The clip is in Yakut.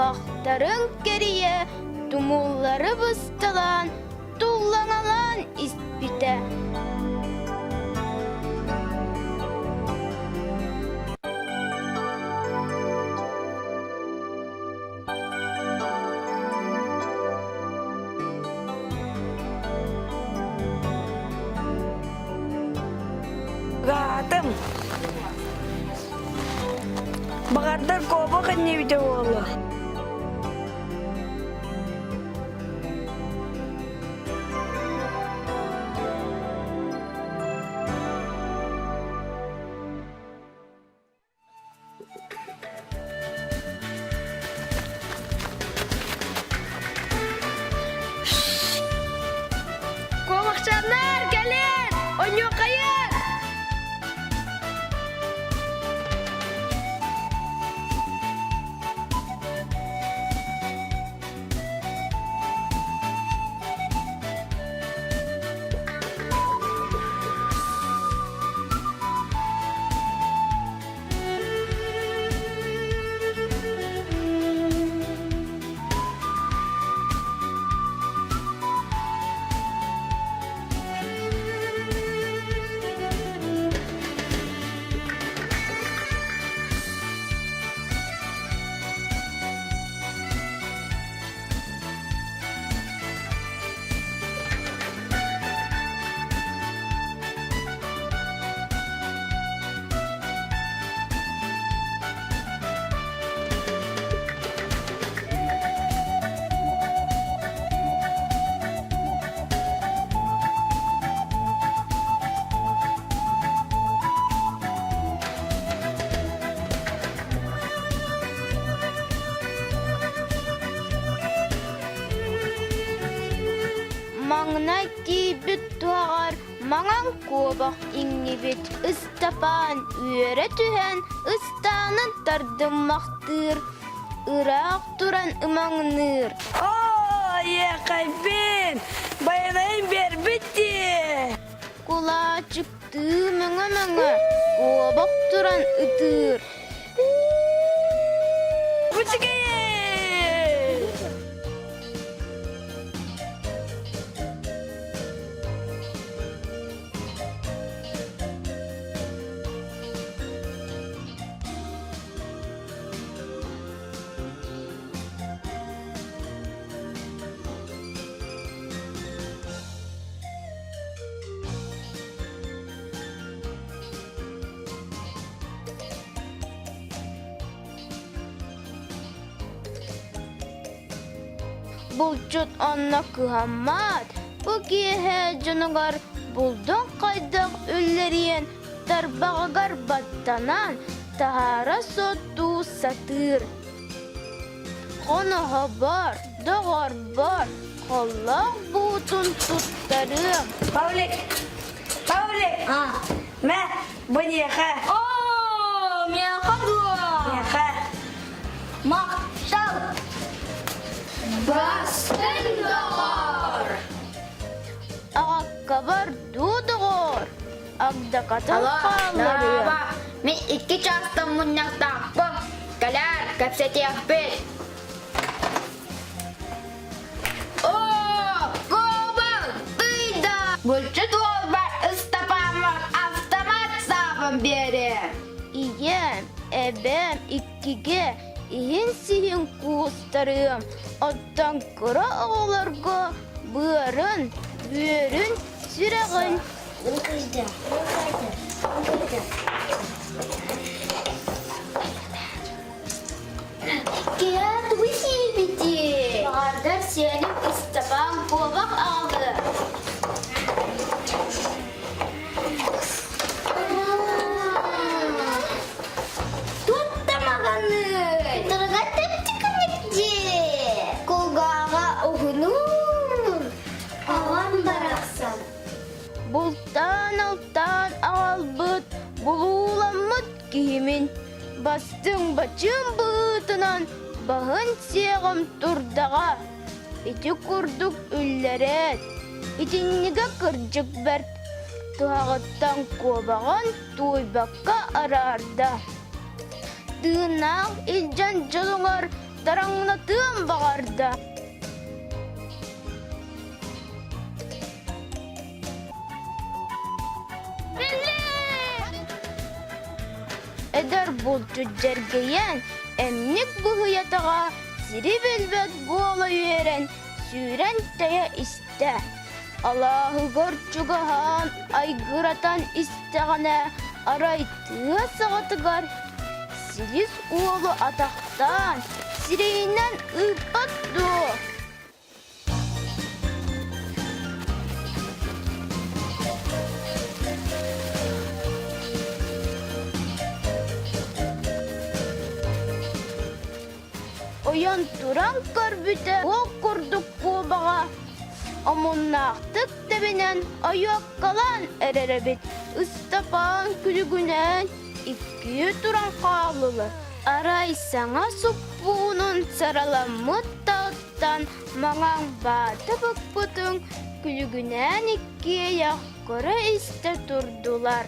Туһахтарын кэрийэ тумуллары бысталаан, туллаҥалаан испитэ. Гаатым. Баҕардар куобах иннибитэ буолла. Куобахчааннар, кэлин! Онньуоххайын! Маҥнай тиийбит туһаҕар маҥан куобах иҥнибит Ыстапаан үөрэ түһэн ыстаанын тардыммахтыыр, ыраах туран ымаҥныыр. Оо, иэхэйбин! Байанайым биэрбит дии! Кулаачыктыы мөҥө-мөҥө куобах туран ытыыр. Үчүгэй! Булчут онно кыһаммат, бу киэһэ дьонугар булдун хайдах үллэриэн тарбаҕыгар баттанан таһаара соттуу сатыыр. Хоноһобор, доҕорбор, холлоох буутун туттарыам. Павлик! Павлик! А. Мэ, бу миэхэ. Оо, миэхэ дуо? Миэхэ. Махтал! Бастыҥ доҕор! Аҕаккабар дуу доҕор, агдакатын хаалларыам. Мин икки чаастан мунньахтаахпын. Кэлээр, кэпсэтиэхпит. Оо, куобах, тыйда! Булчут уолбар Ыстапааммар автомат саабын биэриэ. Ийэм, эбэм иккигэ иһин сиһин куустарыам, оттон кыра оҕолорго быарын, бүөрүн, сүрэҕин Киһи тугу сиэбитий? Баҕардар сиэним Ыстапаан куобах аҕалыа. Тут маҕаный! Тұрға тәптікінік де! Кулгааҕа уһунуун! Аҕам барахсан. Бултаан-алтаан аҕалбыт, булууламмыт киһимин бастыҥ бачыым быһыытынан баһын сиэҕим турдаҕа. Ити курдук үллэрээт, итиннигэ кырдьык бэрт, туһаҕыттан куобаҕын тууйбакка араарда. Тыыннаах илдьэн дьолуҥар. Тахтараҥнатыан баҕарда. Эдэр булчут дьэргэйэн, эмньик быһыйатаҕа сири билбэт буола үөрэн, сүүрэн тэйэ истэ. Алааһыгар чугаһаан айгыратан истэҕинэ, арай тыа саҕатыгар силис уолу атахтаан, сирэйинэн ыыппат дуо? Ойон туран көрбүтэ, уол курдук куобаҕа омуннаахтык тэбинэн ойуоккалаан эрэр эбит. Ыстапаан күлүгүнээн иккиэ туран хааллылар. Арай саҥа суппуунун сараламмыт таһыттан маҥан баата быкпытын күлүгүнээн иккиэйэх көрө-истэ турдулар.